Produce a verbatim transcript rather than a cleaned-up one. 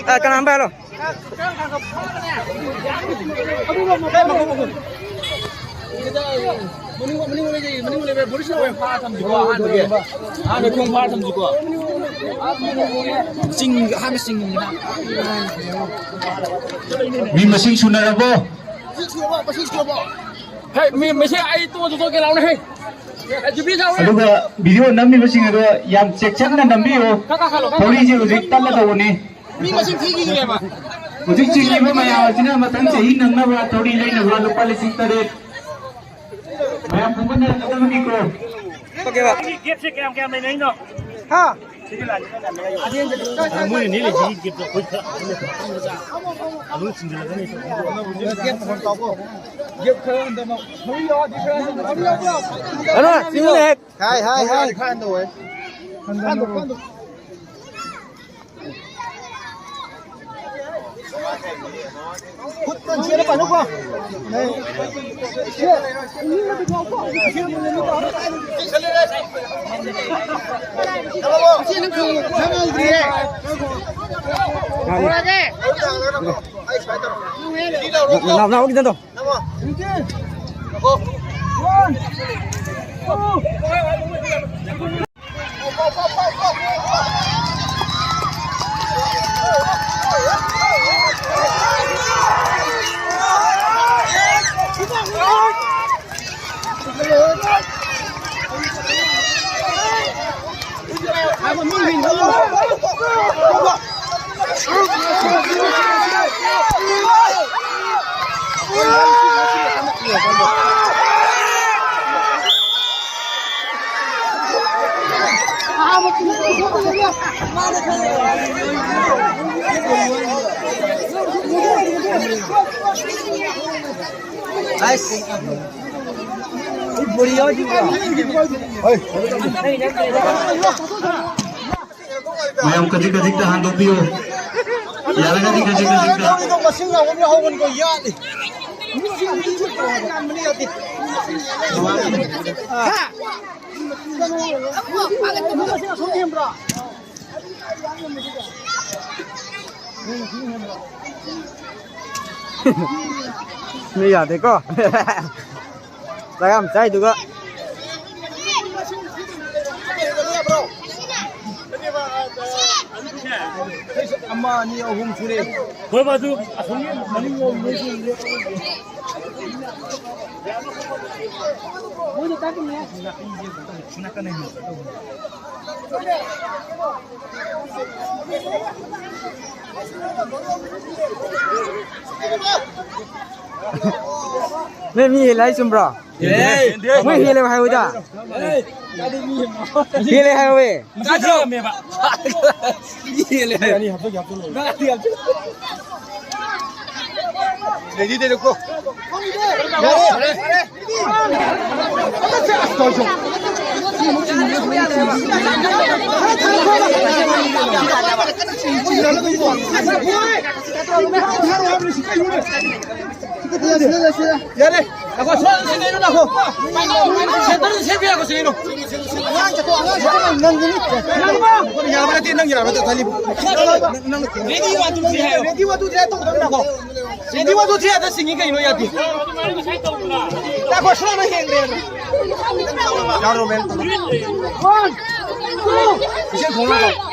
ꯑ, ꯀꯅꯥꯝ ꯄꯥꯏꯍꯜꯂꯣ꯫ ꯃꯅꯤꯡ, ꯃꯅꯤꯡ ꯂꯩꯖꯩ, ꯃꯅꯤꯡ ꯂꯩꯕ ꯕꯣꯔꯤꯁ ꯂꯥꯎ ꯐꯥꯔ ꯊꯝꯁꯤꯀꯣ, ꯑꯍꯥꯟꯕꯒꯤ꯫ ꯑꯍꯥꯟꯕ ꯈꯣꯡ ꯐꯥꯔ ꯊꯝꯁꯤꯀꯣ꯫ ꯆꯤꯡ, ꯑꯍꯥꯟꯕ ꯆꯤꯡ꯫ ꯃꯤ ꯃꯁꯤꯡ ꯁꯨꯅꯔꯕꯣ? ꯍꯦ, ꯃꯤ, ꯃꯁꯤ ꯑꯩ ꯇꯣꯛꯑꯁꯨ ꯇꯣꯛꯀꯦ ꯂꯥꯎꯅꯦ, ꯍꯦ꯫ ꯑꯦ, ꯖꯨꯕꯤ ꯂꯥꯎꯅꯦ꯫ ꯑꯗꯨꯒ ꯚꯤꯗꯤꯑꯣ ꯅꯝꯃꯤꯕꯁꯤꯡ ꯑꯗꯣ ꯌꯥꯝ ꯆꯦꯛꯁꯤꯟꯅ ꯅꯝꯕꯤꯌꯨ꯫ ꯀꯥ, ꯀꯥ, ꯀꯥ, ꯀꯥ, ꯊꯧꯔꯤꯁꯦ ꯍꯧꯖꯤꯛ ꯇꯠꯂꯗꯧꯕꯅꯤ꯫ ꯃꯤ ꯃꯁꯤꯡ ꯊꯤꯈꯤꯗ꯭ꯔꯦꯕ꯫ ꯍꯧꯖꯤꯛ ꯆꯤꯡꯂꯤꯕ ꯃꯌꯥꯝ ꯑꯁꯤꯅ ꯃꯊꯪ ꯆꯍꯤ ꯅꯪꯅꯕ ꯊꯧꯔꯤ ꯂꯩꯅꯕ ꯂꯨꯄꯥ ꯂꯤꯁꯤꯡ ꯇꯔꯦꯠ꯫ ꯃꯌꯥꯝ ꯐꯨꯒꯠꯅꯔꯛꯀꯗꯕꯅꯤꯀꯣ꯫ ꯒꯦꯞꯁꯦ ꯀꯌꯥꯝ ꯀꯌꯥꯝ ꯂꯩꯅꯩꯅꯣ? ꯍꯥ? ꯃꯣꯏꯅ ꯅꯦꯠꯂꯤꯁꯤꯒꯤ ꯒꯦꯞꯇꯣ ꯑꯩꯈꯣꯏ ꯈꯔ ꯑꯗꯨꯝ ꯆꯤꯡꯁꯤꯜꯂꯛꯀꯅꯤ꯫ ꯒꯦꯞ ꯈꯔ ꯍꯟꯊꯅ꯫ ꯊꯧꯔꯤ ꯌꯥꯎꯔꯗꯤ ꯈꯔ ꯍꯟꯊꯅ꯫ ꯀꯩꯅꯣ, ꯆꯤꯡꯉꯨꯅꯦ ꯍꯦꯛ꯫ ꯍꯥꯏ, ꯍꯥꯏ, ꯍꯥꯏ꯫ ꯈꯔ ꯍꯟꯊꯧ, ꯍꯦ꯫ ꯍꯟꯊꯧ, ꯍꯟꯊꯧ꯫ ꯅꯥꯎ, ꯅꯥꯎ, ꯈꯤꯇꯪ ꯇꯧ꯫ ꯑꯁ꯫ ꯕꯣꯔꯤ ꯌꯥꯎꯗ꯭ꯔꯤꯕ꯭ꯔꯣ? ꯃꯌꯥꯝ ꯈꯖꯤꯛ ꯈꯖꯤꯛꯇ ꯍꯥꯡꯗꯣꯛꯄꯤꯌꯨ꯫ ꯌꯥꯔꯒꯗꯤ ꯈꯖꯤꯛ ꯈꯖꯤꯛꯇ꯫ ꯃꯁꯤꯡ ꯌꯥꯎꯕ ꯑꯃ ꯌꯥꯎꯍꯧꯕꯅꯤꯀꯣ, ꯌꯥꯠꯂꯤ꯫ ꯍꯥ? ꯃꯁꯤꯡ ꯑꯁꯨꯛ ꯍꯦꯟꯕ꯭ꯔꯣ? ꯃꯤ ꯌꯥꯗꯦꯀꯣ꯫ ꯆꯥꯛ ꯌꯥꯝ ꯆꯥꯏꯗꯨꯒ꯫ ꯑꯃ, ꯑꯅꯤ, ꯑꯍꯨꯝ ꯁꯨꯔꯦ꯫ ꯍꯣꯏ, ꯃꯗꯨ ꯑꯁꯣꯝꯒꯤ ꯃꯅꯤꯡꯂꯣꯝ ꯅꯣꯏꯒꯤ ꯃꯣꯏꯗ ꯇꯥꯛꯀꯅꯤ꯫ ꯅꯣꯏ ꯃꯤ ꯍꯦꯜꯂꯦ ꯍꯥꯏ ꯆꯨꯝꯕ꯭ꯔꯣ? ꯍꯦꯜꯂꯦ꯫ ꯃꯣꯏ ꯍꯦꯜꯂꯦ ꯍꯥꯏꯍꯧꯗ꯫ ꯍꯦꯜꯂꯦ ꯍꯥꯏꯍꯧꯋꯦ꯫ ꯃꯤ ꯍꯦꯜꯂꯦ ꯍꯥꯏ꯫ ꯔꯦꯗꯤ ꯂꯩꯔꯦꯀꯣ꯫ ꯌꯥꯔꯦ꯫ ꯉꯥꯏꯈꯣ, ꯁꯣꯝ ꯁꯤꯗꯩꯅꯣ, ꯉꯥꯏꯈꯣ꯫ ꯁꯦꯟꯇꯔꯗ ꯁꯦꯝꯕ ꯌꯥꯈꯣ, ꯁꯤꯗꯩꯅꯣ꯫ ꯌꯥꯕ ꯅꯠꯇꯦ, ꯅꯪ ꯌꯥꯕ ꯅꯠꯇꯦ, ꯊꯥꯂꯤ꯫ ꯅꯪ, ꯅꯪ, ready one, two, three ꯍꯥꯏꯌꯣ꯫ Ready one, two, three ꯍꯥꯏꯌꯣ, ꯇꯧꯒꯗꯕꯅꯤ, ꯉꯥꯏꯈꯣ꯫ Ready one, two, three ꯍꯥꯏꯗ ꯆꯤꯡꯉꯤ ꯀꯩꯅꯣ, ꯌꯥꯗꯦ꯫ ꯉꯥꯏꯈꯣ, ꯁꯣꯝꯗ ꯍꯦꯟꯒ꯭ꯔꯦ꯫ ꯌꯥꯔꯣ, ꯃꯦꯝ꯫ One, two, ꯏꯁꯤꯡ ꯈꯣꯡꯅ three꯫